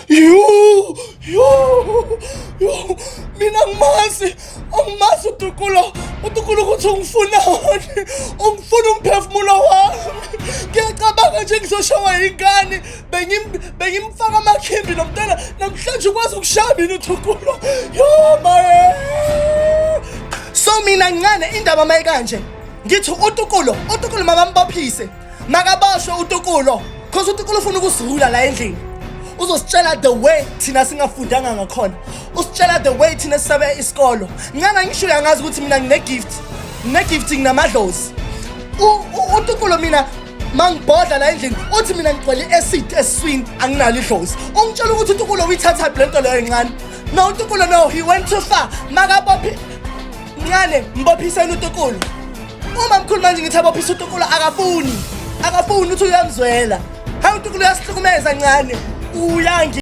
Yo, yo, yo, mina ngimazi, angimazi uTukulo, uTukulo ukuthi ungifunani, ungifuna umphefumulo wami. Ngiyacabanga nje ngizoshawa ingane, bengimfaka amakhimbi nomntana, namhlanje ukwazi ukushaya mina uTukulo. Yo, maye. So mina ngincane indaba mayikanje. Ngithi uTukulo, uTukulo makambophise. Makaboshwe uTukulo cause uTukulo ufuna ukusirula la endlini. Uzositshela the way thina singafundanga ngakhona. Usitshela the way thina sisabe isikolo. Ngicanga ngisho uyangazi ukuthi mina ngine-gift. Ngine-gift nginamadlozi. UTukulo mina mangibhodla la endlini uthi mina ngigcwele i-acid esiswini anginalo idlozi. Ungitshela ukuthi uTukulo uyithathaphi le nto leyo encane. No uTukulo no he went too far. Makabophi Ncane mbophiseni uTukulo. Uma mkhulu manje ngithi abophisa uTukulo akafuni. Akafuni uthi uyamzwela. Hayi uTukulo uyasihlukumeza ncane. Uyangi